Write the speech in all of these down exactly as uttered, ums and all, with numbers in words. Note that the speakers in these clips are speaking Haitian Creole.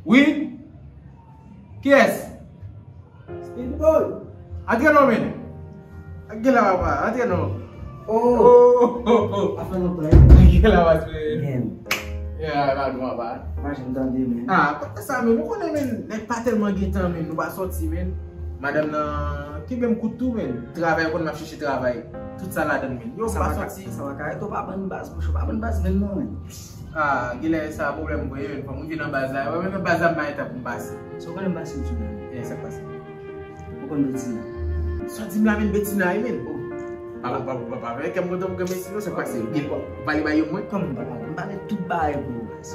Wi? Kiyès? Speedball. Antre non, men. Antre la, papa. Antre non. Oh. Oh, oh, oh. Afè lontan, wi. Antre la, papa. Men. Ya, la, nou, papa. Imajine tande, men. Ah, pa sa, men. Nou konnen, men. Nèg pa tèlman gen tan, men. Nou pa sòti, men. Madanm nan kenbe m kout tou, men. Travay, konn m ap chèche travay. Tout sa ladan, men. Yo, pa sòti. Sa pa ka, sa pa ka ret, ou pa ban m baz, monchè, ou pa ban m baz, men non, men. Ah, genlè sa pwoblèm mwen ye, men fò mwen vin nan baz la. Wè, men nan baz la, m pa gen tan pou m pase. Sa w konnen m pase tou, men. Eh, sa k pase? Ou konn Betina? Sa w di m la, men Betina, wi, men. Oh. Pa, pa, pa, pa, pa, men kè m kontan pou gen Betina, sa k pase? Gen pa, pale ba yo mwen. Kòman m pa pale? M pale tout bagay pou ou, baz.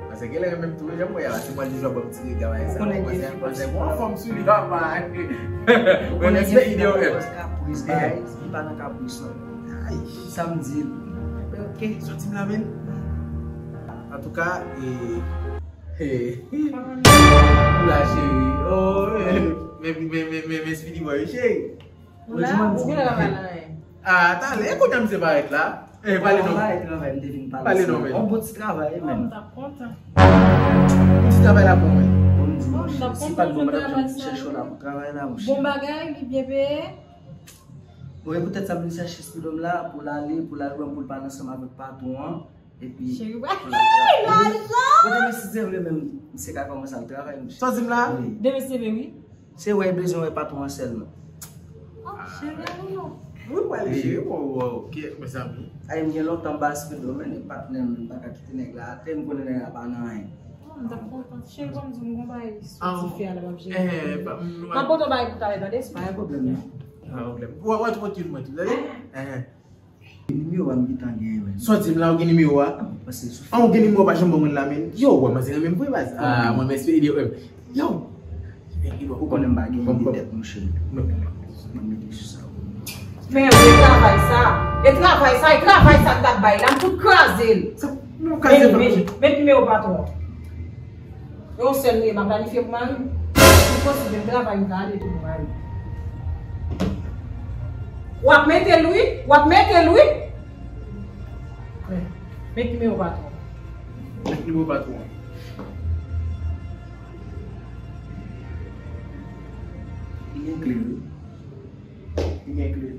Paske genlè menm tou, jan m wè a, se mwen ki jwe bò m ti rega bagay sa. Ou konnen gen fi konsa. Ou anfòm sou li, papa. Ou konnen gen fi konsa, kapris, bagay, li pa nan kapris, non. Ay, sa m di l. Ok. Sòti m la, men. Antouka, e, e, ou la, cheri. Oh, men, men, men, men, men, men, Speedy Boy, cheri. Ou la, ou genlè pa pale anyen. Ah, talè, e kounye a misye parèt la. Eh, pale non. Travay, travay, m te vin pale. Pale non, men. On bon ti travay, men. Oh, m t ap kontan. Ti travay la pou mwen. Bon, m di, monchè, si pa t bon, m t ap chèche w la pou travay la, monchè. Bon bagay, li byen peye. Bon, e poutèt sa m vin chèche Speedom la, pou l ale, pou l al wè m, pou l pale ansanm avèk patwon an. Epi, cheri, wè, lajan! Bon, demen si Dye vle menm, misye ka kòmanse al travay, monchè. Sa w di m la? Wi. Demen si Dye vle, wi. Se wè, bezwen wè patwon an sèlman. Oh, cheri, ale non. Wi, w ale, cheri, w, w, ok, mezanmi. Ay, m gen lontan m pa Speedom, men patnè m, m pa ka kite nèg la atè, m konnen nèg la pa nan anyen. Oh, m t ap kontan. Cheri, ban m di w, m gon bagay sou ti fè a la, m ap jere. M ap pote yon bagay pou talè, tande? Pa gen pwoblèm, non. Pa gen pwoblèm. W, w ap pote youn mwen tou, tande? Nimewo a m gentan genyen, men. Sa w di m la, ou gen nimewo a? Ah, ou gen nimewo pa janm ban mwen la, men. Yo, wè, manzè renmen m vre, baz. Ah, mwen, men, espere, yo, yo. Ou konnen m pa gen ide tèt, monchè. Mwen mete sou sa. Men, e travay sa. E travay sa, e travay sa m t ap bay la, m fout kraze l. Sa, nou kraze l. Men, men, men nimewo patwon. E yon sèl nou ye, m ap planifye pou mari m. Li posib, men travay m ka ale tou pou mari m. W ap mete l wi, w ap mete l wi. Men, men nimewo patwon. Men nimewo patwon. Li gen kle wi. Li gen kle.